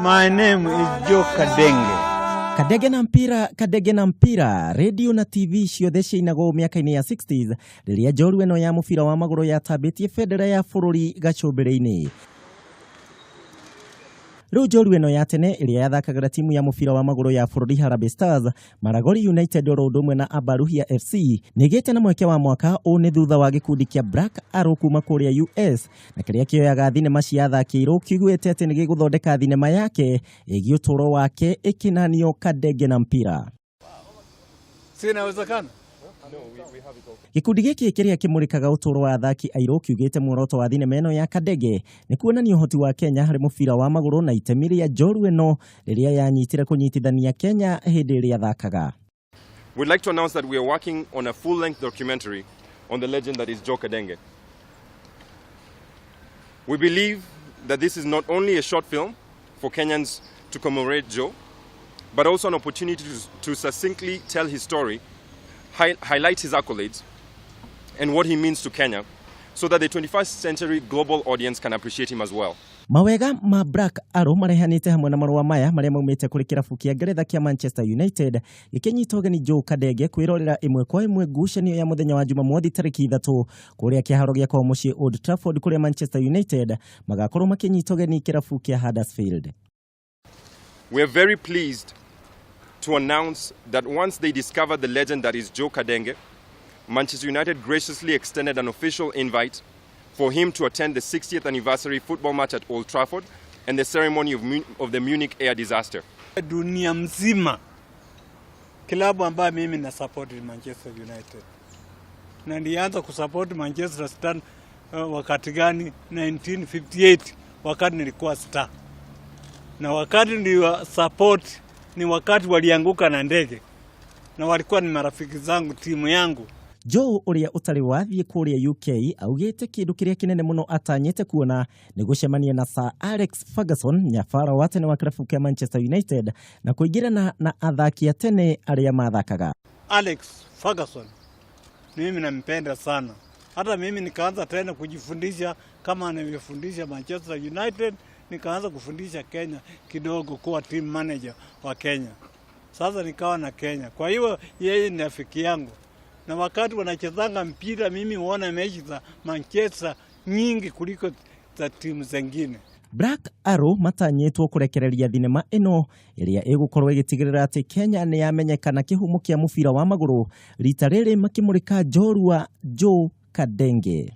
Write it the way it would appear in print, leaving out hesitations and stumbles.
My name is Joe Kadenge. Kadege na mpira, Kadege na mpira, radio na TV ciothe ciainagwo mĩaka-inĩ ya 60s rĩrĩa njorua ĩno ya mũbira wa magũrũ yatambĩtie bendera ya bũrũri gacũmbĩrĩ-inĩ. Rĩu njorua ĩno ya tene ĩrĩa yathakagĩra timu ya mũbira wa magũrũ ya bũrũri Harambee Stars, Maragoli United oro ũndũ ũmwe na Abaruhia FC nĩgĩte na mweke wa mwaka ũũ nĩ thutha wa gĩkundi kĩa Black Arrow kuma kũrĩa US na kĩrĩa kĩoyaga thinema cia athaki airũ kiugĩte atĩ nĩ gĩgũthondeka thinema yake ĩgiĩ ũtũũro wake ĩkĩnanio Kadenge na mpira. Si inawezekana? Gĩkundi gĩkĩ kĩrĩa kĩmũrĩkaga ũtũũro wa athaki airũ kiugĩte muoroto wa thinema ĩno ya Kadenge nĩ kuonania ũhoti wa Kenya harĩ mũbira wa magũrũ na itemi rĩa njorua ĩno rĩrĩa yanyitire kũnyitithania Kenya hĩndĩ ĩrĩa athakaga. We'd like to announce that we are working on a full-length documentary on the legend that is Joe Kadenge. We believe that this is not only a short film for Kenyans to commemorate Joe, but also an opportunity to succinctly tell his story, highlight his accolades, and what he means to Kenya, so that the 21st century global audience can appreciate him as well. Mawega ma Black Arrow marehanĩte hamwe na marũa maya marĩa maumĩte kũrĩ kĩrabu kĩa Ngeretha kĩa Manchester United gĩkĩnyita ũgeni Joe Kadenge kwĩrorera ĩmwe kwa ĩmwe ngucanio ya mũthenya wa Jumamothi tarĩki 3 kũrĩa kĩharo gĩa kwao mũciĩ Old Trafford kũrĩa Manchester United magakorwo makĩnyita ũgeni kĩrabu kĩa Huddersfield. We are very pleased to announce that once they discovered the legend that is Joe Kadenge, Manchester United graciously extended an official invite for him to attend the 60th anniversary football match at Old Trafford and the ceremony of the Munich air disaster. Dunia mzima klabu ambayo mimi na support ni Manchester United, na nilianza kusupport Manchester Star wakati gani? 1958 wakati nilikuwa star, na wakati niliwa support ni wakati walianguka na ndege, na walikuwa ni marafiki zangu, timu yangu. Joe ũrĩa ũtarĩ wathiĩ kũrĩa UK augĩte kĩndũ kĩrĩa kĩnene mũno atanyĩte kuona nĩ gũcemania na Sir Alex Ferguson, nyabara wa tene wa kĩrabu kĩa Manchester United, na kũingĩrana na athaki a tene arĩa mathakaga. Alex Ferguson mimi nampenda sana. Hata mimi nikaanza tena kujifundisha kama anavyofundisha Manchester United, nikaanza kufundisha Kenya kidogo, kuwa team manager wa Kenya. Sasa nikawa na Kenya. Kwa hiyo yeye ni rafiki yangu, na wakati wanachezanga mpira mimi huona mechi za Manchester nyingi kuliko za timu zingine. Black Arrow matanyĩtwo kũrekereria thinema ĩno ĩrĩa ĩgũkorwo ĩgĩtigĩrĩra atĩ Kenya nĩ yamenyekana kĩhumo kĩa mũbira wa magũrũ rita rĩrĩ makĩmũrĩka njorua Joe Kadenge.